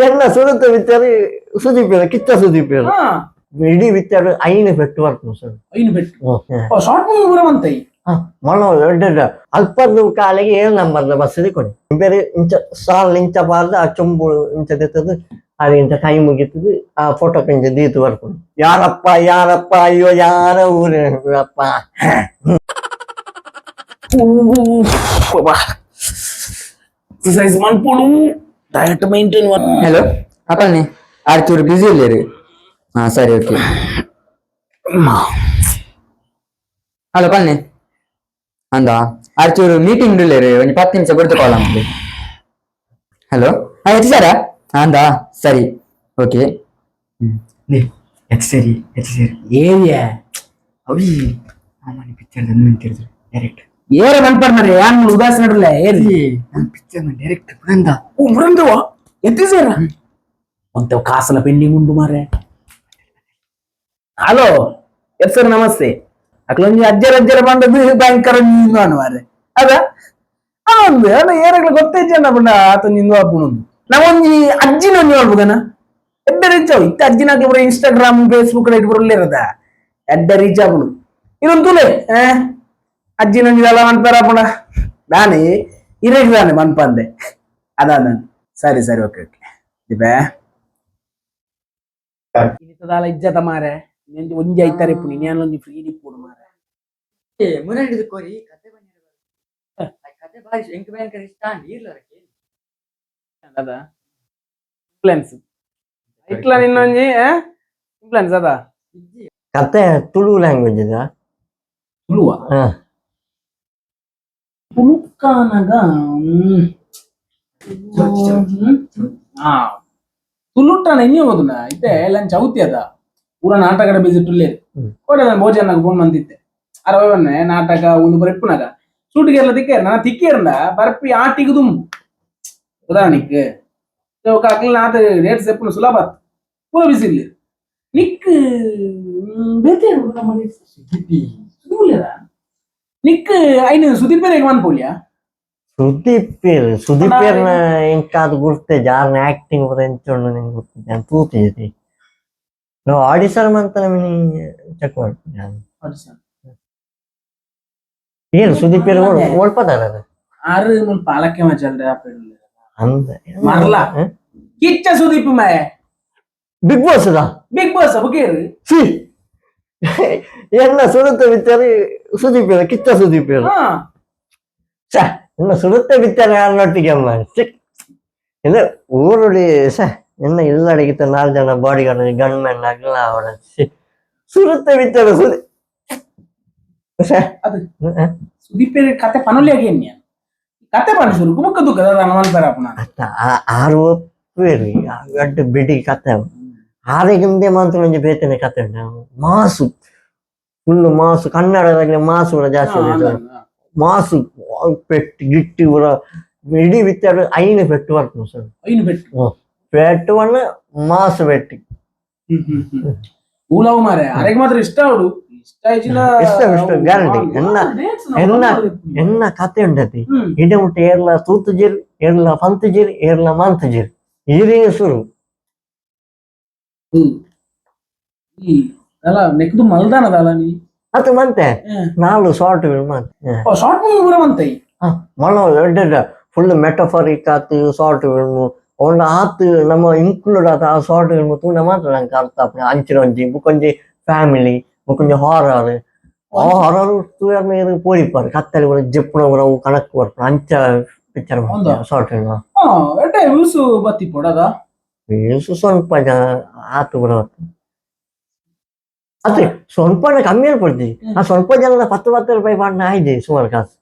ಎನ್ನ ಸುರುತ ಬಿತ್ತಾರೆ ಸುದೀಪೇರು ಕಿತ್ತ ಸುದೀಪೇರು. ಇಡೀ ಬಿತ್ತಾರೆ ಐನು ಪೆಟ್ಟು ಬರ್ಪುನು ಸರ್. ಐನು ಪೆಟ್ಟು? ಶಾರ್ಟ್ ಮೂವಿ ಪೂರ ಮಂತೈ. ಮನ ದೊಡ್ಡ ಅಲ್ಪದ್ದು ಕಾಲಿಗೆ ಏಳು ನಂಬರ್ದ ಬಸ್ ಕೊಡಿ ಬೇರೆ ಇಂಚ ಸಾಲ್ ಇಂಚ ಬಾರ್ದ ಆ ಚೊಂಬು ಇಂಚ ದೆತ್ತದು ಅದು ಇಂಚ ಕೈ ಮುಗಿತದು ಆ ಫೋಟೋ ಇಂಚ ದೀತು ಬರ್ಪುನು. ಯಾರಪ್ಪ ಯಾರಪ್ಪ, ಅಯ್ಯೋ ಯಾರ ಊರಪ್ಪ. ಎಕ್ಸರ್ಸೈಸ್ ಮನ್ಪೊಡು, diet maintain. Hello ಅಪ್ಪಣ್ಣೆ, ಆರ್ ಚೂರು ಬ್ಯುಸಿ ಇಲ್ಲೇರು. ಹಾ ಸರಿ, ಓಕೆ. ಹಲೋ ಪನ್ನೆ ಅಂದ, ಆರ್ ಚೂರು ಮೀಟಿಂಗ್ ಇಲ್ಲೇರು, ಒಂಜಿ 10 ನಿಮಿಷ ಬುಡ್ದು ಕಾಲ್ ಮಾಡ್ಲಿ. ಹಲೋ, ಹಾ ಎತ್ತು ಸರ ಅಂದ, ಸರಿ ಓಕೆ. ಹ್ಮ್ ಎತ್ತು ಸರಿ, ಎತ್ತು ಸರಿ. ಏರಿಯಾ? ಅವಿ ಮಾಮನಿ ಪಿಕ್ಚರ್ ನಿಂತಿರ್ದ್ರು ಡೈರೆಕ್ಟ್. ಏರ ಮನ್ಪರ್ನರೆ ಯಾನ್ ಉದಾಸ ನಡುಲೆ ಏರಿ. ನನ್ನ ಪಿಕ್ಚರ್ ಡೈರೆಕ್ಟ್ ಪುರಂದ. ಓ ಮುರಂದವ ಎತ್ತಿ ಸೇರ ಒಂತೆ ಕಾಸಲ ಪೆಂಡಿಂಗ್ ಉಂಡು ಮಾರೆ. Hello yes sir, namaste. ಅಕ್ಲೊಂಜಿ ಅಜ್ಜರ ಅಜ್ಜರ ಬಂದದ್ದು ಭಯಂಕರ ನೀನು ಮಾರೆ. ಅದ ಒಂದು ಅಲ್ಲ, ಏರಗ್ಲ ಗೊತ್ತೇ ಪಂಡ ಆತ ನಿಂದು ಆಪುಣೊಂದು ನಾವೊಂಜಿ ಅಜ್ಜಿನ ಒಂಜಿ ಮಾಡ್ಬೋದನ ಎಡ್ಡೆ ರೀಚ್ ಅವು ಇತ್ತ. ಅಜ್ಜಿನ ಪೂರ ಇನ್ಸ್ಟಾಗ್ರಾಮ್ ಫೇಸ್ಬುಕ್ ಇಟ್ಟು ಬರಲೇ ಇರದ ಎಡ್ಡೆ ರೀಚ್ ಆಪುಣು. ಇನ್ನೊಂದು ತುಲೆ ಅಜ್ಜಿನ ಒಂಜಿ ದಲ ಮನ್ಪಾರ ಪುಣ ದಾನೆ ಇರೇಗ್ ದಾನೆ ಮನ್ಪಂದೆ ಅದಾದ. ಸರಿ ಸರಿ, ಓಕೆ ಓಕೆ. ದಿಬೆ ಇನಿತದಾಲ ಇಜ್ಜತ ಮಾರೆ, ನಿಂದು ಒಂಜಿ ಐತಾರೆ ಪುಣಿ ನಾನು ಒಂಜಿ ಫ್ರೀ ಇಪ್ಪುಡು ಮಾರೆ. ಮುರಂಡಿದ ಕೋರಿ ಕತೆ ಬಂದಿರ, ಕತೆ ಬಾರಿ ಎಂಕ್ ಭಯಂಕರ ಇಷ್ಟ ಇರ್ಲ. ಅದ ಇನ್ಫ್ಲುಯೆನ್ಸ್ ಇಟ್ಲ ನಿನ್ನೊಂಜಿ ಇನ್ಫ್ಲುಯೆನ್ಸ್ ಅದ. ಕತೆ ತುಳು ಲ್ಯಾಂಗ್ವೇಜ್ ಇದಾ? ತುಳುವ? ಹಾ. ತುಳುಕಾನಗ ಹಾ ತುಳುಟಾನ ಇನ್ನಿ ಹೋದುನ ಇತ್ತೆ ಲಂಚ್ ಚೌತಿ ಅದ ಪೂರ ನಾಟಕದ ಬಿಸಿ ಟುಲ್ಲೇರು. ಕೋಡೆ ನಾನು ಭೋಜನಗ್ ಫೋನ್ ಮಂದಿತ್ತೆ ಅರವನ್ನೆ ನಾಟಕ ಒಂದು ಬರೆಪ್ಪುನಾಗ ಶೂಟಿಗೆಲ್ಲ ತಿಕ್ಕೇರ್ ನಾನು ತಿಕ್ಕೇರಂದ ಬರ್ಪಿ ಆಟಿಗೆ ದುಂಬು ಉದಾಹರಣೆಗೆ ಅಕ್ಲ ನಾಟ ರೇಟ್ ಸೆಪ್ಪುನ ಸುಲಭ ಪೂರ ಬಿಸಿ ಇಲ್ಲ ನಿಕ್ ಬೇತೆ ಸುದೀಪ್ ನಿಕ್ ಐನು ಸುದೀಪೇರೆಗ್ ಮನ್ಪೊಲಿಯಾ? ಸುದೀಪೇರು, ಸುದೀಪೇರ್ನ ಎಂಕಾದ್ ಗುರ್ತೆ ಜಾರ್ನ ಆಕ್ಟಿಂಗ್ ಪೂರ ಎಂಚ ಉಂಡು ನಿಂಗೆ ಗೊತ್ತಿದೆ ತೂತಿದ್ದಿ ನಾವು ಆಡಿಷನ್ ಮಂತನ ಮಿನಿ ಚೆಕ್ ಮಾಡ್ತೀನಿ ನಾನು. ಏನು ಸುದೀಪೇರು ಓಡ್ಪದಾರ? ಆರು ಮುಲ್ಪ ಪಾಲಕ್ಕೆ ಮಜಲ್ರೆ ಆಪೆಡುಲ್ಲೆ. ಅಂದ. ಮರ್ಲ. ಕಿಚ್ಚ ಸುದೀಪ್ ಮಾಯೆ. ಬಿಗ್ ಬಾಸ್ ದಾ? ಬಿಗ್ ಬಾಸ್ ಬುಕೇರು. ಸಿ ಎನ್ನ ಸುರುತ್ತ ಬಿತ್ತಾರೆ ಸುದೀಪೇರು ಕಿಚ್ಚ ಸುದೀಪೇರು. ಛ, ಎನ್ನ ಸುರುತ್ತ ಬಿತ್ತಾರೆ ಯಾರನ್ನೊಟ್ಟಿಗೆ ಅಮ್ಮ ಸಿಕ್ ಇದು ಊರುಡಿ ಸ ಎನ್ನ ಇಲ್ಲಡಿಗಿತ್ತ ನಾಲ್ಕು ಜನ body guard gun man ಆಗಲ್ಲ ಅವರ ಸುರುತ್ತ ಬಿತ್ತಾರೆ ಸುದಿ ಛ. ಅದು ಸುದೀಪ್ ಕತೆ ಪನೊಲಿಯಾಗೆ ಎನ್ಯ ಕತೆ ಪನ ಶುರು ಬುಕ್ಕ ದುಕ್ಕ ದಾದ ಮನ್ಪೆರ ಅಪುನ. ಅತ್ತ ಆರು ಒಪ್ಪೇರಿ ಗಡ್ಡ ಬಿಡಿ ಕತೆ ಆರೆಗಿಂದೆ ಮಾತ್ರ ಒಂಜಿ ಬೇತನೆ ಕತೆ ಉಂಟು. ಮಾಸು ಫುಲ್ ಮಾಸು, ಕನ್ನಡದಾಗಲೇ ಮಾಸು ಕೂಡ ಜಾಸ್ತಿ ಉಂಟು. ಮಾಸು ಪೆಟ್ಟು ಗಿಟ್ಟಿ ಪೂರ ಇಡೀ ಬಿತ್ತಾರೆ ಐನು ಪೆಟ್ಟು ಬರ್ಪುನು ಸರ್. ಐನು ಪೆಟ್ಟು? ಪೆಟ್ಟು ಪಂಡ ಮಾಸು ಪೆಟ್ಟು. ಊಲವು ಮಾರೆ, ಅರೆಗ್ ಮಾತ್ರ ಇಷ್ಟ ಅವಡು ಇಷ್ಟ ಆಯ್ಚಿಲ್ಲ. ಇಷ್ಟ ಇಷ್ಟ, guarantee. ಎನ್ನ ಎನ್ನ ಕತೆ ಉಂಟತಿ ಇಡ ಮುಟ್ಟ ಏರ್ಲ ತೂತುಜಿರ್, ಏರ್ಲ ಪಂತುಜಿರ್, ಏರ್ಲ ಮಂತುಜಿರ್ ಈರೇ ಸುರು. ಅಲ್ಲ ನೆಕ್ದು ಮಲ್ದಾನದಲ್ಲ ನೀ? ಅದು ಮಂತೆ ನಾಲು ಶಾರ್ಟ್ ಫಿಲ್ಮ್ ಮಂತೆ. ಶಾರ್ಟ್ ಮೂವಿ ಪೂರ ಮಂತೈ. ಮನ ದೊಡ್ಡ ಫುಲ್ ಮೆಟಫರಿಕ್ ಆತು ಶಾರ್ಟ್ ಫಿಲ್ಮ್. ಅವನ ಆತು ನಮ್ಮ ಇನ್ಕ್ಲೂಡ್ ಆತ ಆ ಶಾರ್ಟ್ ಫಿಲ್ಮ್ ತೂಂಡ ಮಾತ್ರ ನಂಗೆ ಅರ್ಥ ಆಪುಂಡು. ಅಂಚಿನ ಒಂಜಿ ಬುಕ್ಕೊಂಜಿ ಫ್ಯಾಮಿಲಿ, ಬುಕ್ಕೊಂಜಿ ಹಾರರ್. ಆ ಹಾರರ್ ತೂಯರ್ ಪೋಡಿಪಾರು ಕತ್ತಲೆ ಪೂರ ಜೆಪ್ಪುನ ಪೂರ ಅವು ಕಣಕ್ ಬರ್ಪುಂಡು ಅಂಚ ಪಿಕ್ಚರ್. ಹೌದಾ? Short film. ಹಾ ಎಡ್ಡೆ ವ್ಯೂಸ್ ಬತ್ತಿಪ್ಪೊಡದ. ವ್ಯೂಸ್ ಸ್ವಲ್ಪ ಆತು ಪೂರ ಅದೇ ಸ್ವಲ್ಪ ಕಮ್ಮಿ ಕೊಡ್ತೀವಿ. ಆ ಸ್ವಲ್ಪ ಜನ 10 10 ರೂಪಾಯಿ ಪಾಡ್ನ ಆಯ್ದೆ ಸುಮಾರು ಕಾಸು.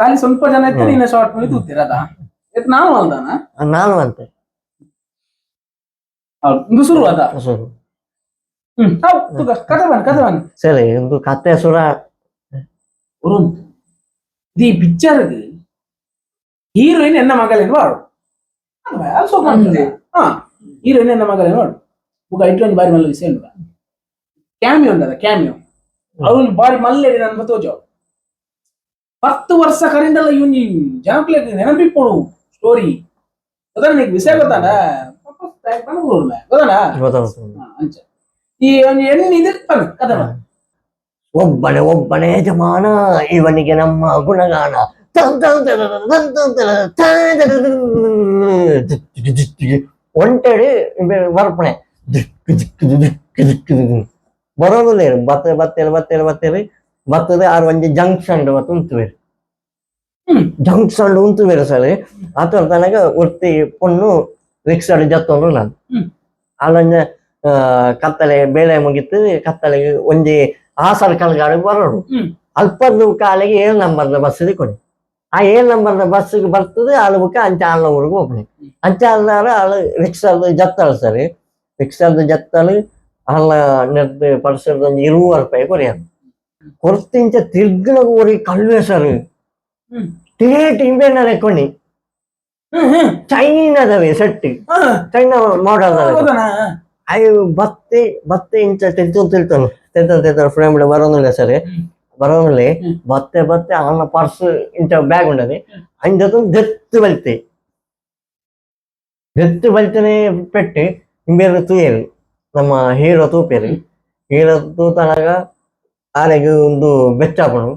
ಖಾಲಿ ಸ್ವಲ್ಪ ಜನ ಇತ್ತು ನಿನ್ನ ಶಾರ್ಟ್ ಮೂವಿ ತೂತಿರದ ಎತ್ ನಾನು ಅಲ್ದಾನ. ನಾನು ಅಂತೆ. ಒಂದು ಶುರು ಅದ. ಶುರು. ಹ್ಮ್ ಹೌದು, ಕತೆ ಬನ್ನಿ ಕತೆ ಬನ್ನಿ. ಸರಿ, ಒಂದು ಕತೆ ಸುರ. ಒಂದು ಈ ಪಿಕ್ಚರ್ ಹೀರೋಯಿನ್ ಎನ್ನ ಮಗಳೇನು ವಾಡು ಹಾ ಹೀರೋಯಿನ್ ಎನ್ನ ಮಗಳೇನು ವಾಡು ಬುಕ್ಕ ಇಟ್ಟು ಒಂದು ಬಾರಿ ಮಲ್ಲ ವಿಷಯ ಉಂಟು. ಕ್ಯಾಮಿಯೋ ಉಂಟದ ಕ್ಯಾಮಿಯೋ ಅವ್ರು ಬಾರಿ ಮಲ್ಲೆ ನನ್ನ ತೋಜೋ. 10 ವರ್ಷ ಕರಿಂಡಲ್ಲ ಇವನ್ ಜನಕ್ಲೆ ನೆನಪಿಪ್ಪಡು ಸ್ಟೋರಿ ಗೊತ್ತಾ ನಿಕ್ ವಿಷಯ ಗೊತ್ತಾನ ಗೊತ್ತಾನ ಗೊತ್ತಾಗ್ತದೆ. ಅಂಚ ಈ ಒಂಜಿ ಎಣ್ಣೆ ಇದು ಪನ್ ಕತೆ ಪನ್. ಒಬ್ಬನೇ ಒಬ್ಬನೇ ಯಜಮಾನ, ಇವನಿಗೆ ನಮ್ಮ ಗುಣಗಾನ. ತನ್ ತನ್ ತನ ತನ್ ತನ್ ತನ ತನ್ ತನ ತನ ಜಿಕ್ ಒಂಟೆಡಿ ಬರ್ಪಣೆ ದಿಕ್ಕು ದಿಕ್ಕು ದಿಕ್ಕು ದಿಕ್ಕು ದಿಕ್ಕು ಬರೋದಿಲ್ಲ. ಬತ್ತ ಬತ್ತೇರಿ ಬತ್ತೇರಿ ಬತ್ತೇರಿ ಬರ್ತದೆ. ಆರು ಒಂಜಿ ಜಂಕ್ಷನ್ ಬತ್ತು ಉಂತುವೇರು. Junction ಉಂತುವೇರು sir. ಆತರ ತನಕ ಒರ್ತಿ ಪೊಣ್ಣು ರಿಕ್ಷಾಡ್ ಜತ್ತೊಂದು ನಾನು. ಅಲ್ಲೊಂಜ ಕತ್ತಲೆ ಬೇಳೆ ಮುಗಿತು. ಕತ್ತಲೆಗೆ ಒಂಜಿ ಆ ಸರ್ಕಲ್ ಗಾಡಿ ಬರೋಡು. ಅಲ್ಪದ್ದು ಕಾಲಿಗೆ 7 ನಂಬರ್ದ ಬಸ್ ಕೊಡಿ. ಆ 7 ನಂಬರ್ದ ಬಸ್ಗೆ ಬರ್ತದೆ. ಆಳು ಬುಕ್ಕ ಅಂಚ ಆಳ್ನ ಊರಿಗೆ ಹೋಗ್ಲಿ. ಅಂಚ ಆಳ್ನಾರ ಆಳು ರಿಕ್ಷಾದ ಜತ್ತಳು ಸರಿ. ರಿಕ್ಷಾದ ಜತ್ತಳು ಆಳ್ನ ನೆಡ್ದು ಪರ್ಸದ ಒಂಜಿ 20 ರೂಪಾಯಿ ಕೊರಿಯಾರ ಕೊರ್ತಿಂಚ ತಿರ್ಗನ ಊರಿಗೆ ಕಳ್ವೆ ಸರ್. ಟೇಟ್ ಇಂಬೇನರೆ కొని. ಹ್ಮ್ ಹ್ಮ್ ಚೈನಾದವೇ set. China model. ಗೊತ್ತಾನ ಅಯ್ಯೋ, ಬತ್ತೆ ಬತ್ತೆ ಇಂಚ ತಿಳ್ತು ತಿಳ್ತಾನೆ ತಿಳ್ತಾನೆ ತಿಳ್ತಾನೆ ಫ್ರೇಮ್ ಬರೋದಿಲ್ಲ ಸರ್, ಬರೋದಿಲ್ಲ. ಬತ್ತೆ ಬತ್ತೆ ಅವನ ಪರ್ಸ್ ಇಂಚ ಬ್ಯಾಗ್ ಉಂಡದೆ. ಅಂಜ ದೆತ್ತು ಬಲ್ತೆ ದೆತ್ತು ಬಲ್ತನೆ ಪೆಟ್ಟು ಇಂಬೇರು ತೂಯರು. ನಮ್ಮ ಹೀರೋ ತೂಪೇರು. ಹೀರೋ ತೂತನಾಗ ಆನೆಗೆ ಒಂದು ಬೆಚ್ಚಾಪಣು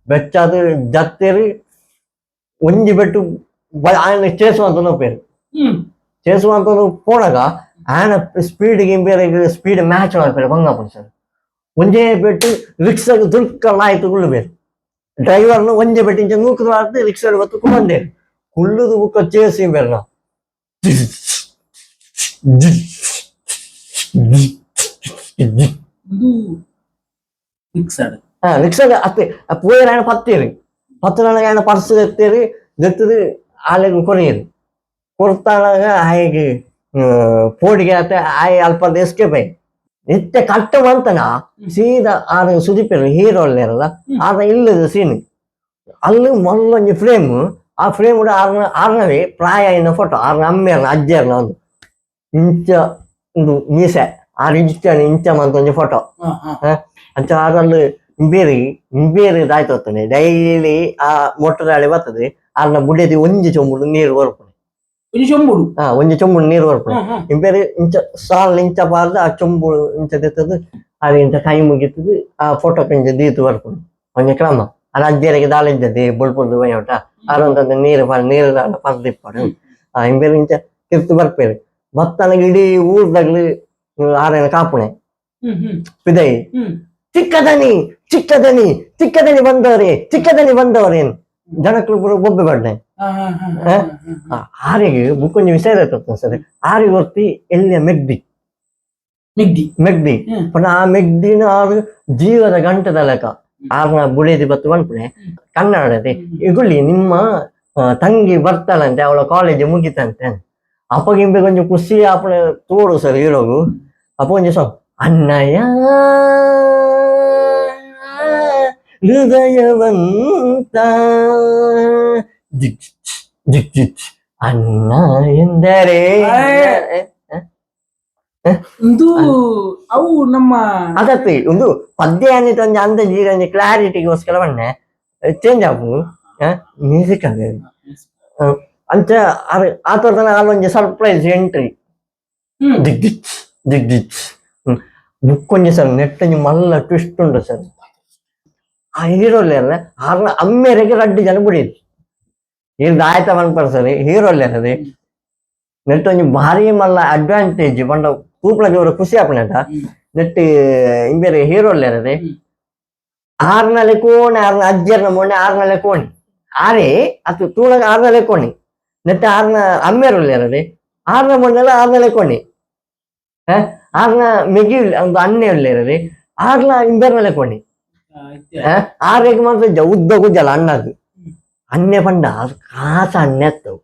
ಬೆಚ್ಚಾದ ಜತ್ತೇರಿ ಒಂಜಿ ಬೆಟ್ಟು ఆయన చేసుವಂತ ನೋಪೇರು. చేసుವಂತ ಪೋಣಗ ಆಯನ ಸ್ಪೀಡ್ಗೆ ಬೇರೆ ಸ್ಪೀಡ್ ಮ್ಯಾಚ್ ಮಾಡ್ತಾರೆ. ಬಂಗಾಪುಣ ಸರ್ ಒಂಜೇ ಬೆಟ್ಟು ರಿಕ್ಷಾಗ್ ದುರ್ಕಲ್ ಆಯ್ತು ಕುಳ್ಳು ಬೇರೆ. ಡ್ರೈವರ್ನು ಒಂಜೇ ಬೆಟ್ಟು ಇಂಚ ನೂಕುದು ಆಡ್ದು ರಿಕ್ಷಾ ಬತ್ತು ಕುಳ್ಳಂದೇರು. ಕುಳ್ಳುದು ಬುಕ್ಕ ಚೇಸಿ ಬೇರೆ. ಇದು ಮಿಕ್ಸಡ್. ಹಾ, ರಿಕ್ಷಾಗ ಅತ್ತೆ ಪೋಯರ್ ఆయన ಪತ್ತೇರಿ ಪತ್ತನಾಗ ఆయన ಪರ್ಸ್ ಎತ್ತೇರಿ ದೆತ್ತದು ಆಲೆಗ್ ಕೊರಿಯರು. ಕೊರ್ತಾನಾಗ ಆಯೆಗ್ ಪೋಡಿಗೆ ಆತ ಆಯ್ ಅಲ್ಪ ಎಸ್ಕೇಪ್ ಆಯ್ ನಿತ್ಯ ಕಟ್ಟ ಮಂತನ ಸೀದಾ ಆರು ಸುದೀಪರು ಹೀರೋ ಅಲ್ಲೇರಲ್ಲ. ಆರ್ನ ಇಲ್ಲದ ಸೀನ್ ಅಲ್ಲಿ ಮೊಲ್ಲೊಂಜಿ ಫ್ರೇಮ್. ಆ ಫ್ರೇಮ್ ಆರ್ನ ಆರ್ನವೇ ಪ್ರಾಯ ಇನ್ನ ಫೋಟೋ. ಆರ್ನ ಅಮ್ಮೇರ್ನ ಅಜ್ಜರ್ನ ಒಂದು ಇಂಚ ಒಂದು ಮೀಸೆ ಆರು ಇಂಚ ಇಂಚ ಮಂತ ಒಂಜಿ ಫೋಟೋ. ಅಂಚ ಆರಲ್ಲಿ ಇಂಬೇರಿ ಇಂಬೇರಿ ದಾಯ್ತು. ಡೈಲಿ ಆ ಮೋಟರ್ ಗಾಳಿ ಬರ್ತದೆ. ಆರ್ನ ಬುಡಿಯದಿ ಒಂಜಿ ಚೊಂಬುಡು ನೀರು ಬರ್ಪುಂಡು. ಒಂಜಿ ಚೊಂಬುಡು? ಹಾ, ಒಂಜಿ ಚೊಂಬುಡು ನೀರು ಬರ್ಪುಂಡು. ಹ್ಮ್ ಹ್ಮ್ ಇಂಬೇರಿ ಇಂಚ ಸಾಲ್ ಇಂಚ ಪಾರ್ದು ಆ ಚೊಂಬುಡು ಇಂಚ ದೆತ್ತದು ಅದು ಇಂಚ ಕೈ ಮುಗಿತದು. ಆ ಫೋಟೋ ಇಂಚ ದೀತು ಬರ್ಪುಂಡು. ಒಂಜಿ ಕ್ರಮ ಅಲ್ಲ. ಅಜ್ಜರಿಗೆ ದಾಲ ಇದ್ದದೆ ಬೊಲ್ಪುರ್ದು ಬಯ್ಯೋಟ ಆರಂತಂದ ನೀರು ಪಾರ್ ನೀರು ದಾಲ ಪರ್ದಿಪ್ಪಡು. ಆ ಇಂಬೇರಿ ಇಂಚ ಕಿರ್ತು ಬರ್ಪೇರು. ಬತ್ತನಗೆ ಇಡೀ ಊರ್ದಾಗ್ಲಿ ಆರೇನ ಕಾಪುಣೆ. ಹ್ಮ್ ಹ್ಮ್ ಪಿದೈ ಚಿಕ್ಕದನಿ ಚಿಕ್ಕದನಿ ಚಿಕ್ಕದನಿ ಬಂದವರೇ ಚಿಕ್ಕದನಿ ಬಂದವರೇ ಜನಕ್ಕಳು ಪೂರ ಬೊಬ್ಬೆ ಬಡ್ಡೆ. ಹಾ ಹಾ ಹಾ ಹಾ ಹಾ. ಆರಿಗೆ ಬುಕ್ಕೊಂಜಿ ವಿಷಯ ಇರ್ತದೆ ಸರ್. ಆರಿಗೆ ಒರ್ತಿ ಎಲ್ಲಿಯ ಮೆಗ್ದಿ. ಮಿಗ್ದಿ. ಮೆಗ್ದಿ. ಪಂಡ ಆ ಮೆಗ್ದಿನ ಆರು ಜೀವದ ಗಂಟದ ಲೆಕ್ಕ. ಆರ್ನ ಬುಡೇದಿ ಬತ್ತು ಪನ್ಪುಣೆ ಕನ್ನಡದೆ ಇಗುಳಿ ನಿಮ್ಮ ತಂಗಿ ಬರ್ತಾಳಂತೆ, ಅವಳ ಕಾಲೇಜ್ ಮುಗಿತಂತೆ. ಅಪ್ಪಗಿಂಬೆ ಕೊಂಚ ಖುಷಿ ಆಪುಣೆ ತೋಡು ಸರ್ ಹೀರೋಗು. ಅಪ್ಪ ಒಂಜಿ ಸಾಂಗ್ ಅಣ್ಣಯ್ಯ ಹೃದಯವಂತ ಜಿಕ್ ಜಿಕ್ ಜಿಕ್ ಅಣ್ಣ ಎಂದರೆ. ಇದು ಅವು ನಮ್ಮ ಅದತ್ತೆ ಒಂದು ಪದ್ಯ ಅನ್ನಿಟ್ಟು ಒಂಜಿ ಅಂದಾಜು ಈಗ ಒಂಜಿ ಕ್ಲಾರಿಟಿಗೋಸ್ಕರ ಬಣ್ಣೆ ಚೇಂಜ್ ಆಪು ಮ್ಯೂಸಿಕ್ ಅದೇ ಅಂಚ ಆ ತರದ ಅಲ್ಲೊಂಜಿ ಸರ್ಪ್ರೈಸ್ ಎಂಟ್ರಿ. ದಿಗ್ ದಿಚ್ ದಿಗ್ ದಿಚ್ ಬುಕ್ಕೊಂಜಿ ಸರ್ ನೆಟ್ಟೊಂಜಿ ಮಲ್ಲ ಟ್ವಿಸ್ಟ್ ಉಂಟು ಸರ್. ಆ ಹೀರೋ ಆರ್ನ ಅಮ್ಮೇರೆಗೆ ರಡ್ಡು ಜನ ಬುಡಿದು ಇದು ಆಯ್ತಾ ಪನ್ಪರ್ ಸರ್. ಹೀರೋ ಅದೇ ನೆಟ್ಟೊಂಜಿ ಭಾರಿ ಮಲ್ಲ ಅಡ್ವಾಂಟೇಜ್ ಪಂಡ ತೂಪ್ಲಗೆ ಅವರ ಖುಷಿ ಆಪುನಟ. ನೆಟ್ ಇಂಬೇರೆ ಹೀರೋ ಅದೇ ಆರ್ನಲೆ ಕೋಣೆ ಆರ್ನ ಅಜ್ಜರ್ನ ಮೊನ್ನೆ ಆರ್ನಲೆ ಕೋಣೆ ಆರೇ ಅದು ತೂಳಗ ಆರ್ನಲೆ ಕೋಣೆ ನೆಟ್ಟ ಆರ್ನ ಅಮ್ಮೇರು ಉಲ್ಲೇರದೆ ಆರ್ನ ಮೊನ್ನೆಲ್ಲ ಆರ್ನಲೆ ಕೋಣೆ ಆರ್ನ ಮೆಗಿ ಒಂದು ಅಣ್ಣೆ ಉಲ್ಲೇರದೆ ಆರ್ನ ಇಂಬೇರ್ನಲೆ ಕೋಣೆ. ಆರೆಗ್ ಮಾತ್ರ ಉದ್ದ ಗುಜ್ಜಲ ಅಣ್ಣದು ಅಣ್ಣೆ ಪಂಡ ಕಾಸ ಅಣ್ಣೆ ಅತ್ತವು.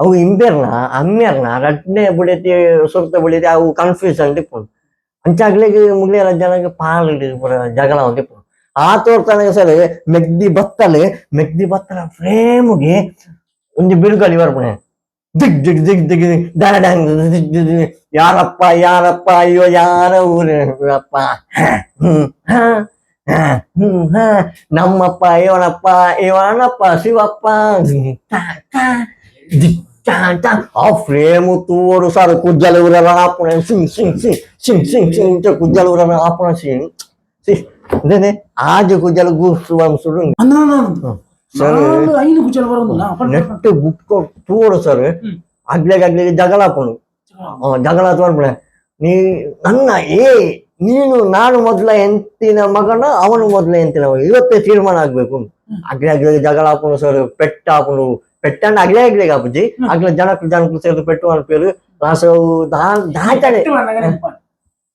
ಅವು ಇಂಬೇರ್ನ ಅಮ್ಮೇರ್ನ ರಡ್ನೆ ಬುಡೆತಿ ಸುರ್ತ ಬುಡೆತಿ ಅವು ಕನ್ಫ್ಯೂಷನ್ ತಿಪ್ಪುಂಡು. ಅಂಚಾಗ್ಲಿಗೆ ಮುಗ್ಲೇರ ಜನಕ್ಕೆ ಪಾಲ್ ಪೂರ ಜಗಳ ತಿಪ್ಪುಂಡು. ಆ ತೋರ್ತನಗ ಸರ್ ಮೆಗ್ದಿ ಬತ್ತಲೆ ಮೆಗ್ದಿ ಬತ್ತಲ ಫ್ರೇಮ್ಗೆ ಒಂಜಿ ಬಿರುಗಾಳಿ ಬರ್ಪುಣೆ ದಿಗ್ ದಿಗ್ ದಿಗ್ ದಿಗ್ ದಿಗ್ ಡಾಡ ಡಾಂಗ್ ದಿಗ್ ದಿಗ್ ದಿಗ್. ಯಾರಪ್ಪ ಯಾರಪ್ಪ ಅಯ್ಯೋ ಯಾರ ಊರು ಅಪ್ಪ ಹ್ಮ್ ಹ. ಹಾ, ಹ್ಮ್, ಹಾ, ನಮ್ಮಪ್ಪ ಇವನಪ್ಪ ಇವನಪ್ಪ ಶಿವಪ್ಪ ಹ್ಮ್, ಟಾ, ಟಾ, the, ಟಾ, ಟಾ. ಆ ಫ್ರೇಮ್ ತೂವಡು ಸರ್ ಕುಜ್ಜಲ ಊರಲ್ಲ ಆಪುಣ ಸಿಂಗ್ ಸಿಂಗ್ ಸಿಂಗ್ ಸಿಂಗ್ ಸಿಂಗ್ ಸಿಂಗ್ ಇಂಚ ಕುಜ್ಜಲ ಊರಲ್ಲ ಆಪುಣ ಸಿಂಗ್ ಸಿ ಅದೇನೆ ಆಜು ಕುಜ್ಜಲ ಗೂಸು ವಂಸುಡು. ಸರ್. ನಾಲ್ ಐನು ಕುಚ್ಚಲ್ ಬರೋದು ನಾ, ಪಣ್, ಪಣ್, ಪಣ್. ನೆಟ್ ಬುಕ್ ತೂವಡು ಸರ್. ಅಗ್ಲೆಗ್ ಅಗ್ಲೆಗ್ ಜಗಳ ಆಪುಂಡು. ಜಗಳ ತೋರ್ಪುಣೆ ನೀ ನನ್ನ ಏ ನೀನು ನಾನು ಮೊದಲ ಎಂತಿನ ಮಗನ ಅವನು ಮೊದಲ ಎಂತಿನ ಮಗ ಇವತ್ತೇ ತೀರ್ಮಾನ ಆಗ್ಬೇಕು. ಅಗ್ಲೆ ಅಗ್ಲೆ ಜಗಳ ಆಪುಂಡು ಸರ್, ಪೆಟ್ಟ ಆಪುಂಡು. ಪೆಟ್ಟಂಡ ಅಗ್ಲೆ ಅಗ್ಲೆಗ್ ಆಪುಜಿ, ಅಗ್ಲೆ ಜನಕ್ ಜನಕ್ ಸೇರ್ದು ಪೆಟ್ಟು ಅನ್ಪೇರು ಲಾಸವು ದಾಟನೆ. ಪೆಟ್ಟು ಅನ್ನಗ ನೆನ್ಪಾಂಡ್.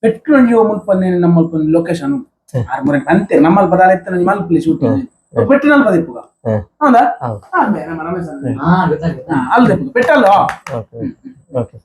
ಪೆಟ್ಟು ಒಂಜಿ ಮುಲ್ಪ ನಮ್ಮ ಲೊಕೇಶನ್ ಆರ್ ಅಂತೆ ನಮ್ಮಲ್ಪ ದಾಲ ಇತ್ತ ಮಲ್ಪಲಿ ಶೂಟಿಂಗ್ ಪೆಟ್ಟು ನಲ್ಪ ದಿಪ್ಪುಗ. ಹೌದಾ? ಹೌದು. ಹಾ, ಬೇ, ನಮ್ಮ ರಮೇಶ್ ಅಣ್ಣ. ಹಾ, ಅಲ್ಲಿ ದಿಪ್ಪುಗ ಪೆಟ್ಟಲ್ಲ. Okay okay.